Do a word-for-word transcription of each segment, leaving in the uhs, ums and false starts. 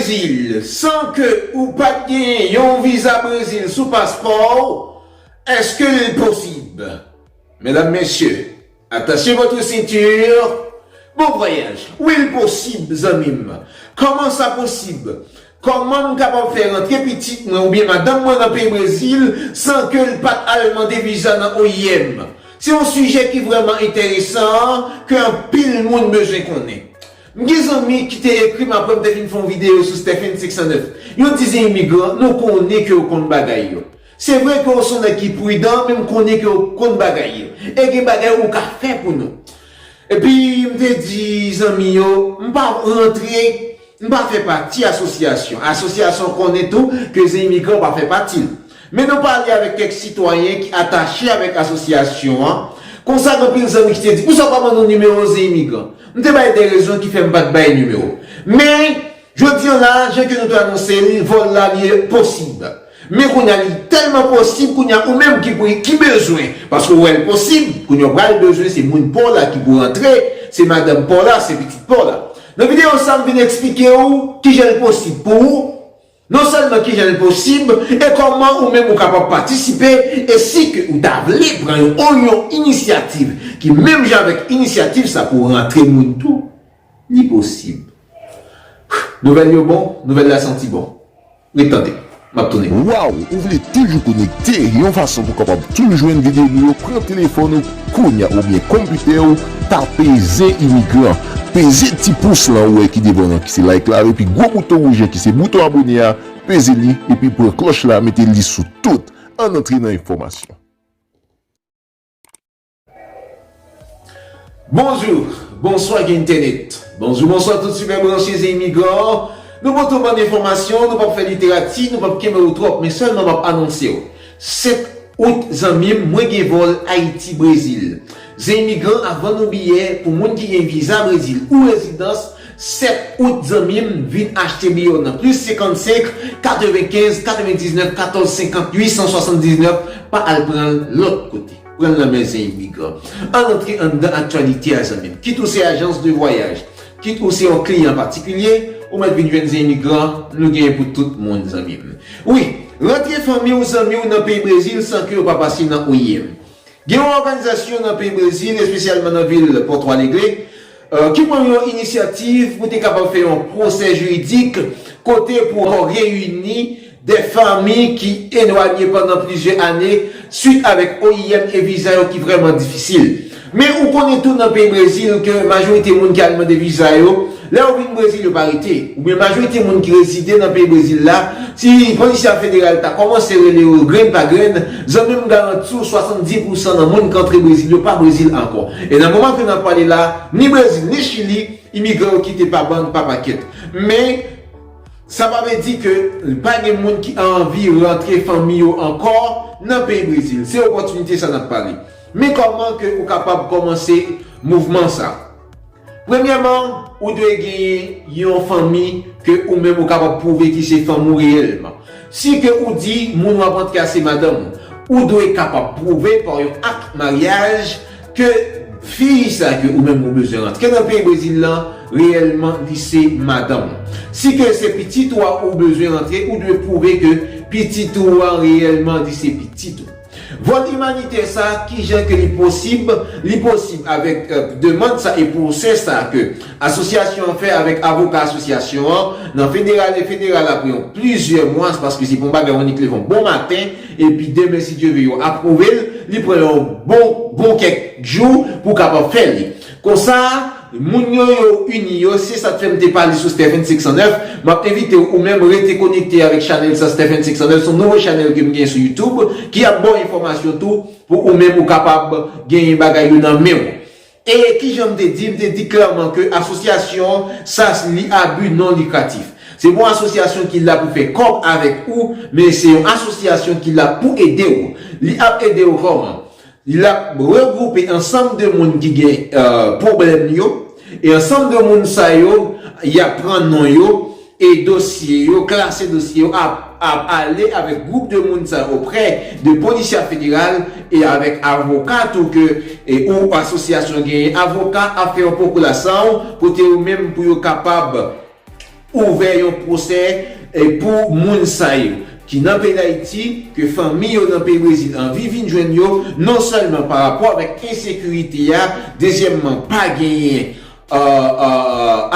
Brezil san ke ou pa t genyen yon viza Brezil sou paspò w, èske l posib? Medam, mesye, attachez votre ceinture. Bon vwayaj. Wi, l posib, zanmi m. Kòman sa posib? Kòman m kapab fè rantre pitit mwen oubyen madanm mwen nan peyi Brezil san ke l pa t al mande viza nan O I M? Se yon sijè ki vrèman enteresan ke anpil moun bezwen konnen. M gen zanmi ki te ekri m apre m te fin fè yon videyo sou Stephen six cent neuf. Yo di se imigran, nou konnen ke yo konn bagay yo. Se vre ke w se yon nèg ki pridan, men m konnen ke w konn bagay yo. E gen bagay ou ka fè pou nou. Epi m te di zanmi yo, m pa rantre, m pa fè pati asosyasyon. Asosyasyon konnen tou ke se imigran pa fè pati l. Men nou pale avèk kèk sitwayen ki atache avèk asosyasyon an. Konsa, gen anpil zanmi ki te di, "Poukisa w pa ban nou nimewo ze imigran?" M te bay de rezon ki fè m pa t bay nimewo. Men, jodi an la, jan ke nou te anonse l, vòl la, li posib. Men kounye a, li tèlman posib, kounye a, ou menm ki pou, ki bezwen, paske w wè l posib, kounye a, w pral bezwen, se moun pa w la ki pou rantre, se madanm pa w la, se pitit pa w la. Nan videyo sa, m vin eksplike w kijan l posib pou ou, non sèlman kijan l posib, e kòman ou menm ou kapab patisipe, e si ke ou ta vle pran yon, yon inisyativ ki menm jan avèk inisyativ sa pou rantre moun tou, li posib. Nouvèl yo bon, nouvèl la santi bon. Ret tande, m ap tounen. Waw, ou vle toujou konekte yon fason pou kapab toujou jwenn videyo nou yo? Pran telefòn ou kounye a oubyen konpitè w, tape Zen Imigran. Peze ti pous lan ou wè ki devan an ki se like la, epi gwo bouton wouj an ki se bouton abone a, peze li, epi pran klòch la, mete li sou tout. Ann antre nan enfòmasyon. Bonjou, bonswa gen entènèt. Bonjou, bonswa tout sipè branche Zen Imigran. Nou pote w bann enfòmasyon, nou p ap fè literati, nou p ap kenbe w twòp, men sèlman m ap anonse w. Sèt out, zanmi m, mwen gen vòl Ayiti-Brezil. Zen Imigran, avan nou biyè, pou moun ki gen viza Brezil ou rezidans, sèt out, zanmi m, vin achte biyè w nan plis senkannsenk, katrevenkenz, katrevendiznèf, katòz, senkant, uit san swasanndiznèf, pa al pran l lòt kote. Pran l nan men Zen Imigran. Ann antre anndan aktyalite a, zanmi m. Kit ou se ajans de vwayaj, kit ou se yon kliyan patikilye, ou mèt vin jwenn Zen Imigran, nou genyen pou tout moun, zanmi m. Wi, rantre fanmi w, zanmi w nan peyi Brezil san ke yo pa pase nan O I M. Gen yon òganizasyon nan peyi Brezil, espesyalman nan vil Porto Alegre, euh, ki pran yon inisyativ pou te kapab fè yon pwosè jiridik kote pou reyini de fanmi ki elwanye pandan plizyè ane swit avèk O I M e viza yo ki vrèman difisil. Men ou konnen tou nan peyi Brezil ke majorite moun ki al mande viza yo, lè yo vin Brezil, yo pa rete. Oubyen majorite moun ki rezide nan peyi Brezil la, si polisya federal ta kòmanse rele yo grenn pa grenn, zanmi m, m garanti w, swasanndis pousan nan moun k antre Brezil yo pa Brezil ankò. E nan moman ke n ap pale la, ni Brezil, ni Chili, imigran yo kite pa bann, pa pakèt. Men, sa pa vle di ke pa gen moun ki anvi rantre fanmi yo ankò nan peyi Brezil. Se opòtinite sa n ap pale. Men kòman ke ou kapab kòmanse mouvman sa? Premyèman, ou dwe genyen yon fanmi ke ou menm ou kapab pwouve ki se fanmi w reyèlman. Si ke ou di moun w ap antre a se madanm ou, ou dwe kapab pwouve pa yon ak maryaj ke fi sa ke ou menm ou bezwen rantre nan peyi Brezil lan, reyèlman li se madanm ou. Si ke se pitit ou a ou bezwen rantre, ou dwe pwouve ke pitit ou an reyèlman li se pitit ou. Vòl imanitè sa, kijan ke li posib? Li posib avèk, euh, demann sa e pwosè sa ke asosyasyon an fè avèk avoka asosyasyon an nan federal e federal apre yon plizyè mwa, paske se pa yon bagay ou annik leve yon bon maten, epi demen, si Dye ve, yo apwouve l, li pran yon bon, bon kèk jou pou kapab fè li. Konsa, moun yo, yo ini yo, se sa k fè m te pale sou Stephen six cent neuf. M ap envite w, ou menm, rete konekte avèk chanèl sa, Stephen six cent neuf, se yon nouvo chanèl ke m gen sou YouTube, ki ap ba w enfòmasyon tou, pou ou menm, ou kapab genyen bagay yo nan men w. E kijan m te di, m te di klèman ke asosyasyon sa, li a bi non likratif. Se pa yon asosyasyon ki la pou fè kòb avèk ou, men se yon asosyasyon ki la pou ede w. Li ap ede w kòman? L ap regwoupe ansanm de moun ki gen, euh, pwoblèm yo, e ansanm de moun sa yo, y ap pran non yo, e dosye yo, klase dosye yo, ap, ap ale avèk gwoup de moun sa yo oprè de polisya federal e avèk avoka tou ke, e, ou asosyasyon genyen. Avoka ap fè yon pwokilasan kote yo menm pou yo kapab ouvè yon pwosè, e, pou moun sa yo ki nan peyi Dayiti, ke fanmi yo nan peyi Brezil anvi vin jwenn yo, non sèlman pa rapò avèk ensekirite a, dezyèmman, pa genyen, e, e,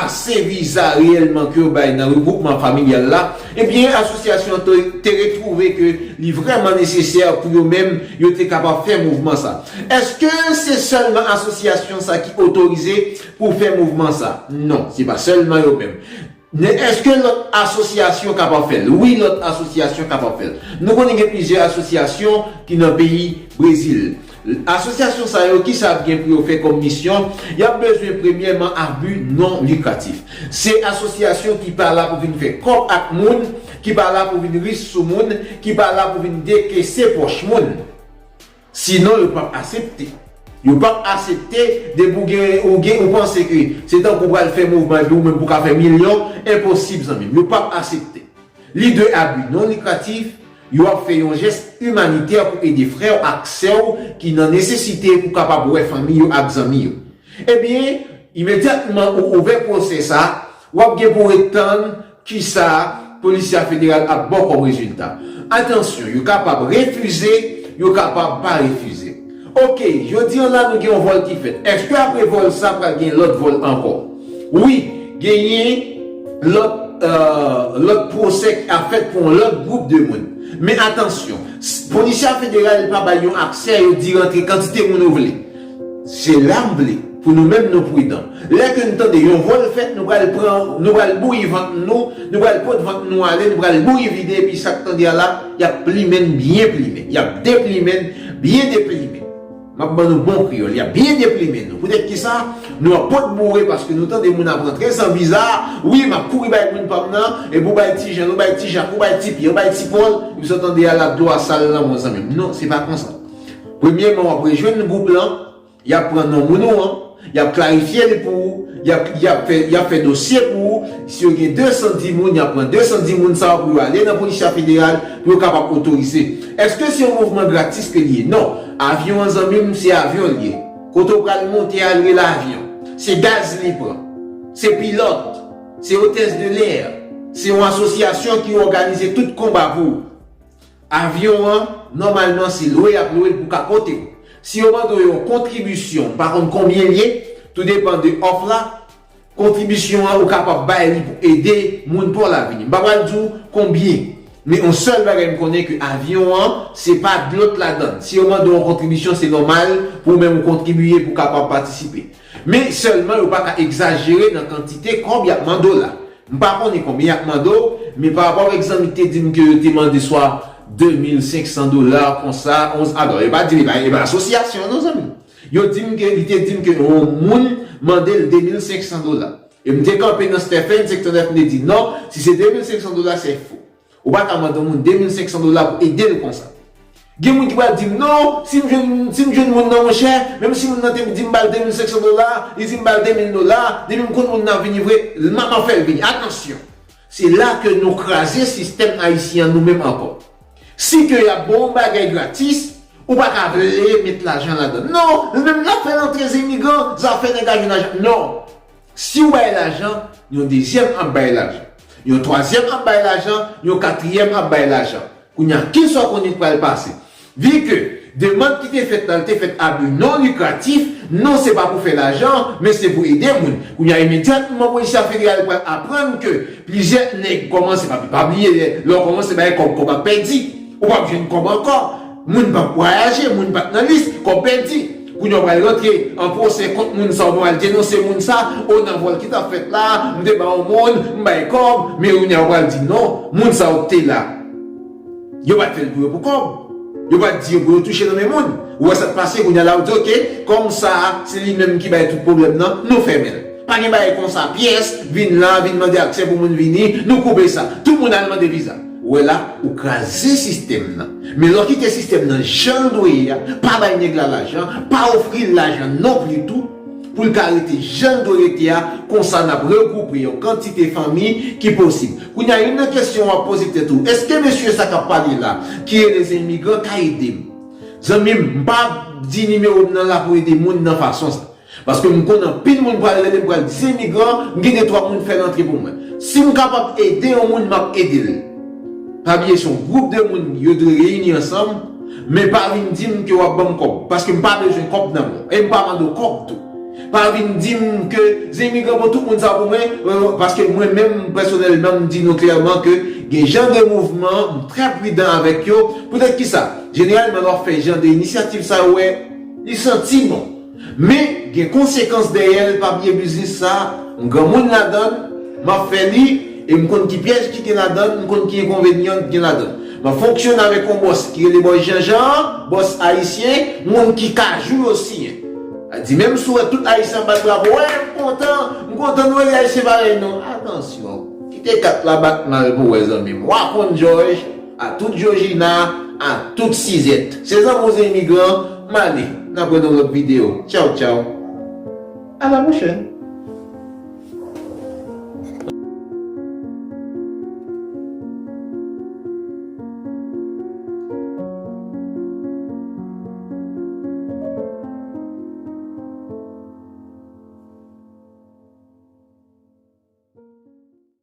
ase viza reyèlman ke yo bay nan regwoupman familyal la, ebyen, asosyasyon an te, te retwouve ke li vrèman nesesè pou yo menm, yo te kapab fè mouvman sa. Èske se sèlman asosyasyon sa ki otorize pou fè mouvman sa? Non, se pa sèlman yo menm. Men èske lòt asosyasyon kapab fè l? Wi, lòt asosyasyon kapab fè l. Nou konnen gen plizyè asosyasyon ki nan peyi Brezil. Asosyasyon sa yo, kisa y ap gen pou yo fè kòm misyon? Y ap bezwen premyèman a bi non likratif. Se asosyasyon ki pa la pou vin fè kòb ak moun, ki pa la pou vin rich sou moun, ki pa la pou vin dekese pòch moun. Sinon, yo p ap aksepte. Yo p ap aksepte depi w gen, ou gen, ou panse ke se tankou w pral fè mouvman epi ou menm pou w ka fè milyon, enposib, zanmi m. Yo p ap aksepte. Li dwe a bi non likratif, yo ap fè yon jès imanitè pou ede frè w ak sè w ki nan nesesite pou kapab wè fanmi yo ak zanmi yo. Ebyen, imedyatman ou ouvè pwosè sa, w ap gen pou w ret tann kisa Polisya Federal ap ba w kòm rezilta. Atansyon, yo kapab refize, yo kapab pa refize. Oke, jodi an la nou gen yon vòl ki fèt. Èske apre vòl sa pral gen lòt vòl ankò? Wi, genyen lòt, e, lòt pwosè k ap fèt pou yon lòt gwoup de moun. Men atansyon, s-, Polisya Federal pa bay yon aksè yo di rantre kantite moun ou vle. Se la m vle pou nou menm nou pridan. Lè ke n tande yon vòl fèt, nou pral pran, nou pral bouyi vant nou, nou pral pot vant nou ale, nou pral bouyi vide, epi sa k tande a la, y ap plimen n byen plimen, y ap deplimen n byen deplimen. M ap ban nou bon kreyòl, y ap byen deplimen nou. Poutèt kisa? Nou ap pot boure paske nou tande moun ap rantre san viza. Wi, m ap kouri bay moun pa m nan, epi w bay Ti Jan, ou bay Ti Jak, ou bay Ti Pyè, ou bay Ti Pòl, epi sa w tande a la, dlo a sal nan men w, zanmi m. Non, se pa konsa. Premyèman, w ap rejwenn gwoup lan, y ap pran non moun ou an, y ap klarifye li pou ou, y ap, y ap fè, y ap fè dosye pou ou. Si yo gen de san dis moun, y ap pran de san dis moun sa yo pou yo ale nan Polisya Federal pou yo kapab otorize. Èske se yon mouvman gratis ke li ye? Non. Avyon an, zanmi m, se avyon l ye. Kote w pral monte al rele avyon. Se gaz li pran. Se pilòt. Se otès de lè. Se yon asosyasyon ki òganize tout konba pou ou. Avyon an, nòmalman, se lwe y ap lwe l pou ka pote w. Si yo mande w yon kontribisyon, m pa konn konbyen l ye, tou depann de òf la, kontribisyon an, ou kapab bay li pou ede moun pa w la vini. M pa pral di w konbyen, men yon sèl bagay m konnen ke avyon an, se pa dlo t ladan l. Si yo mande w yon kontribisyon, se nòmal pou ou menm ou kontribiye pou w kapab patisipe. Men sèlman yo pa ka egzajere nan kantite kòb y ap mande w la. M pa konnen konbyen y ap mande w, men pa rapò avèk zanmi k te di m ke yo te mande swa de mil senk san dola, konsa, onz, alò, yo pa di m, e pa, e pa asosyasyon an non, zanmi. Yo di m ke, li te di m ke yon moun mande l de mil senk san dola. E m te kanpe nan Stephen senk san nèf, m te di, non, si se de mil senk san dola, se fo. Ou pa ka mande yon moun de mil senk san dola pou ede l konsa. Gen moun ki pral di m, non, si m jwenn, si m jwenn moun nan, monchè, menm si moun nan te di m ba l de mil senk san dola, li di m ba l de mil dola, depi m konn moun nan ap vini vre, m ap fè l vini. Atansyon! Se la ke nou kraze sistèm ayisyen an nou menm ankò. Si ke y ap ba w yon bagay gratis, ou pa ka vle met lajan ladan l. Non, li menm l ap fè l antre, se imigran, zafè nèg a jwenn lajan. Non! Si w bay lajan, yon dezyèm ap bay lajan. Yon twazyèm ap bay lajan, yon katriyèm ap bay lajan. Kounye a, kisa w konnen k pral pase? Vi ke demann ki te fèt la, l te fèt a bi non likratif, non, se pa pou fè lajan, men se pou ede moun. Kounye a, imedyatman, Polisya Federal pral aprann ke plizyè nèg kòmanse, pa, pa bliye, lè, lè w kòmanse bay kòb, kòb ap pèdi. Ou p ap jwenn kòb ankò. Moun p ap vwayaje, moun pa t nan lis, kòb pèdi. Kounye a w pral rantre an pwosè kont moun sa, w pral denonse moun sa, o nan vòl ki t ap fèt la, m te ba yon moun, m bay kòb, men kounye a w pral di non, moun sa yo k te la, yo pa t fè l pou yo pou kòb. Yo pa t di yo pou yo touche nan men moun. Ou wè sa k pase, kounye a la w di, oke, kòm sa, se li menm ki bay tout pwoblèm nan, nou fèmen l. Pa gen bagay konsa, pyès, vin la, vin mande aksè pou moun vini, nou koupe sa. Tout moun al mande viza. Ou wè la, ou kraze sistèm nan. Men lè w kite sistèm nan jan l dwe ye a, pa bay nèg la lajan, pa ofri l lajan non pli tou, pou l ka rete jan l dwe rete a, konsa n ap regwoupe yon kantite fanmi ki posib. Kounye a, youn nan kesyon w ap poze tèt ou, èske mesye sa k ap pale la, ki rele se imigran, ka ede m? Zanmi m, m pa di nimewo m nan la pou ede moun nan fason sa. Paske m konnen anpil moun pral rele m, pral di se imigran, m gen de twa moun fè l antre pou mwen. Si m kapab ede yon moun, m ap ede l. Pa bliye, se yon gwoup de moun, yo dwe reyini ansanm, men pa vin di m ke w ap ban m kòb, paske m pa bezwen kòb nan men w, e m pa mande w kòb tou. Pa vin di m ke se imigran bon, tout moun sa pou mwen, euh, paske mwen menm, pèsonèlman, m di nou klèman ke gen jan de mouvman, m trè pridan avèk yo. Poutèt ki sa? Jeneralman, lè w ap fè jan de inisyativ sa yo, wè, li santi bon. Men, gen konsekans dèyè l, pa bliye biznis sa, m granmoun ladan l, m ap fè li, e m konn ki pyèj ki gen ladan l, m konn ki enkonvenyan ki gen ladan l. M ap fonksyone avèk yon bòs ki rele bòs Janjan an, bòs ayisyen, moun ki kajou yo siyen. Sa di, menm si w wè tout ayisyen ap bat bravo, wè, m kontan, m kontan nou rele ayisyen parèy nou. Atansyon, kite kat la bat mal pou w wè, zanmi m. W a konn Jòj, a tout Jòjina, a tout Sizèt. Se zanmi w, se imigran, m ale. N ap wè nan lòt videyo. Tchaw, tchaw. A la pwochèn.